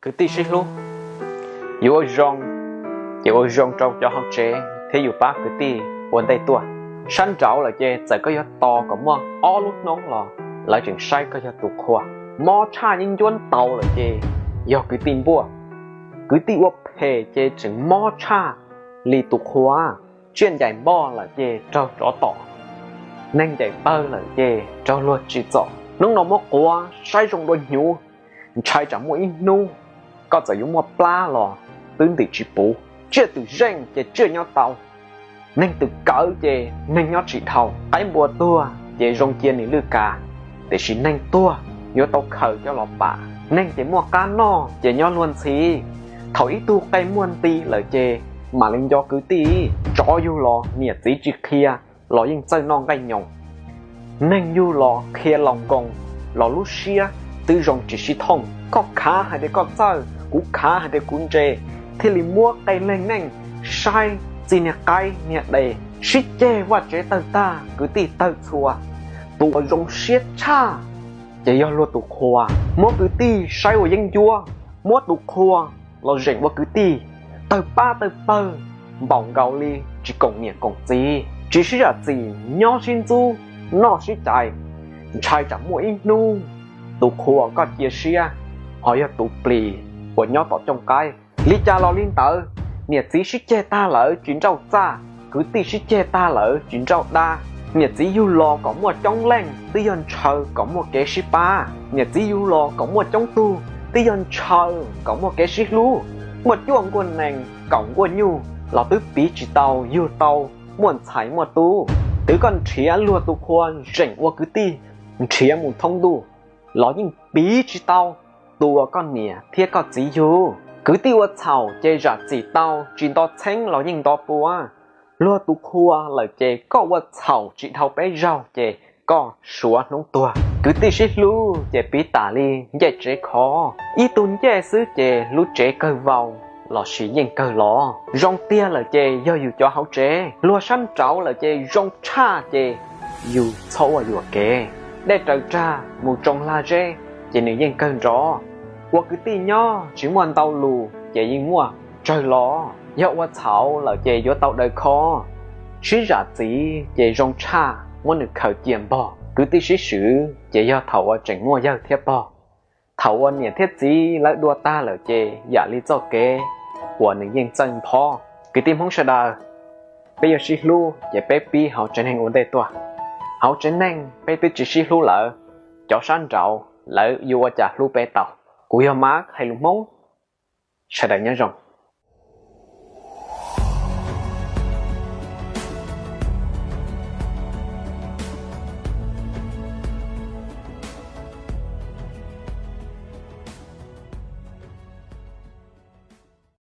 Kwv tij sib hlub, yus ua zoo ces ua zoo rau cov hauv tsev thiab yus pab kwv tij ua ntej tuaj. Sab nraud lawm ces txawm koj yuav tos kom muaj ob lub hnub los lawv tseem saib koj yog tus qhua. Mob tshaj yeeb ncuab ntau lawm ces yog kwv tij npuaj. Kwv tij ua phem ces tseem mob tshaj li tus qhua. Tsiaj ncaim npoj lawm ces raug tsov tom, neeg ncaim pawg lawm ces raug luag tsim txom. Hnub no muab quav saib zoo dua hnyuv, ntshai tsam muaj ib hnub koj txawm yuav muaj plab los twb ntim tsis puv. Tsiaj twm zeej ces tsiaj nyob tau, neeg twm kawv ces neeg nyob tsis dhau. Qaib npua tuag ces zoo cia nws lwj kav, tiam sis neeg tuag yuav tau khaws coj los pam. Neeg ces muaj qab noj ces nyob luag ntxhi. Thaum ib tug qe muag nti lawm ces mam li nco kwv tij. Tsov yug los niam txiv tsis qhia los yeej txawj noj nqaij nyoos. Neeg yug los qhia laus nkoos los lub siab twb zoo tsis sib thooj. Koj khav hais tias koj txawj, kuv khav hais tias kuv ntse, thiaj li muab qe leeg neej saib txij niag qaib niag de. Sib ceg vaj tsev tawg tag, kwv tij tawg txhua. Tus uas zoo siab tshaj ces yog luag tus qhua. Muab kwv tij saib ua yeeb ncuab, muab tus qhua los zeem ua kwv tij, tawg pab tawg pawg npaum nkaus li tsis koom niam koom txiv. Tsis sib zam txim, nyob sib ntxub, noj sib cais, ntshai tsam muaj ib hnub tus qhua koj cia siab ho yog tus plis uas nyob tom cooj qaib. Li cas los li ntawd, niam txiv sib ceg tag lawm tsis nrauj txaj, kwv tij sib ceg tag lawm tsis nrauj dab. Niam txiv yug los kom muaj coob leej twb yog ntshaw kom muaj kev sib pab. Niam txiv yug los kom muaj coob tug twb yog ntshaw kom muaj kev sib hlub. Muaj cuaj nkuaj nees kaum nkuaj nyuj los twb piv tsis tau yug tau muaj ntxhais muaj tub. Twb koj nrhiav luag tus qhua zeem ua kwv tij, nrhiav mus thoob ntuj los yeej piv tsis tau tus uas koj niam thiab koj txiv yug. Kwv tij ua txhaum ces zam txim tau, tsis nto txheeb los yeej nto pua. Luag tus qhua lawm ces koj ua txhaum tsis dhau peb zaug ces koj suav hnub tuag. Kwv tij sib hlub ces piv tas li ncej tsev khov. Ib tug ncej xwb ces lub tsev kawg vau lossis yeej kawg lov. Zoo tiag lawm ces yog yus cov hauv tsev. Luag sab nraud lawm ces zoo tshaj ces yus txhob ua yuam kev. Dej raws rag mus tsoo lag zeb ces nws yeej kawg nrov. Ua kwv tij nyob tsis muaj ntau lus ces yeej muaj tsawg los. Yog ua txhaum lawm ces yuav tau daws kho. Sib zam txim ces zoo tshaj muab nws khaws cia npog. Kwv tij sib swm ces yog thaum uas tseem muaj yawg thiab pog. Thaum uas niam thiab txiv lawv dua tag lawm ces yam li txoj kev uas nws yeej txawj nphob. Kwv tij Hmoob sawv daws, peb yuav sib hlub ces peb pib hauv tsev neeg ua ntej tuaj. Hauv tsev neeg peb twb tsis sib hlub lawm, cov sab nraud lawv yuav ua cas hlub peb tau? Kuv yog Mab hais lus Hmoob, sawv daws nyob zoo.